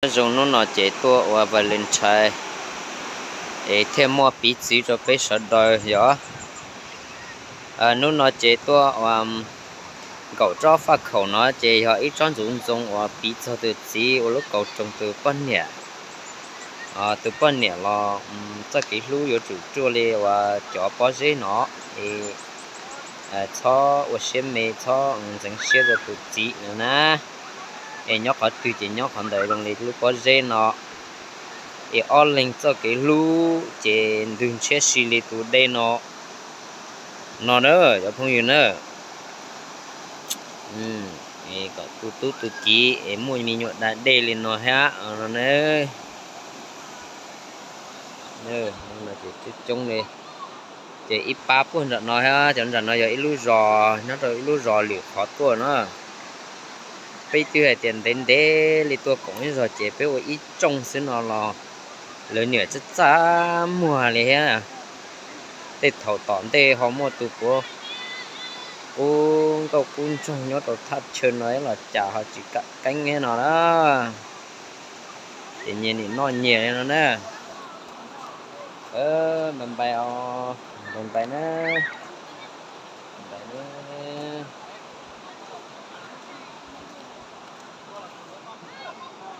Nyob zoo, hnub no ces tuaj ua Valentine es thiaj muaj piv txwv rau peb sawv daws yom. Hnub no ces tuaj ua nkaum tsob faj khaum no ces yog ib tsob ntxuv ntxoo uas piv txog tus txiv ua lub kaus roos tus poj niam. Tus poj niam los txoj kev hlub yuav tsum ruaj li uas cov pob zeb no, es txhob ua siab me, txhob ntxeev siab rau tus txiv no na. Es nyob qhov twg ces nyob qhov ntawd zoo li lub pob zeb no. Es ob leeg txoj kev hlub ces ntws ntshiab si li tus dej no, no na cov phooj ywg na. Kom tus tub tus kiv es muaj me nyuam da dej li no thiab no na. Coob coob li. Ces ib pab puag nram no thiab, cov nram no yog ib lub zos, nyob rau ib lub zos lwm qhov tuaj na. Peb twb hais tias ntev ntev li tuaj koom ib zos ces peb ua ib rooj xwb no los lawv niam txaj txaj muag li thiab. Tej thaum tom ntej ho muaj tus puav kub nkauj kub ntsoog nyob rau thaj chaw no los cas ho tsis kam keeb thiab no na. Ces nyias nim noj nyias li no na. Npais npais os, npais npais na, npais na.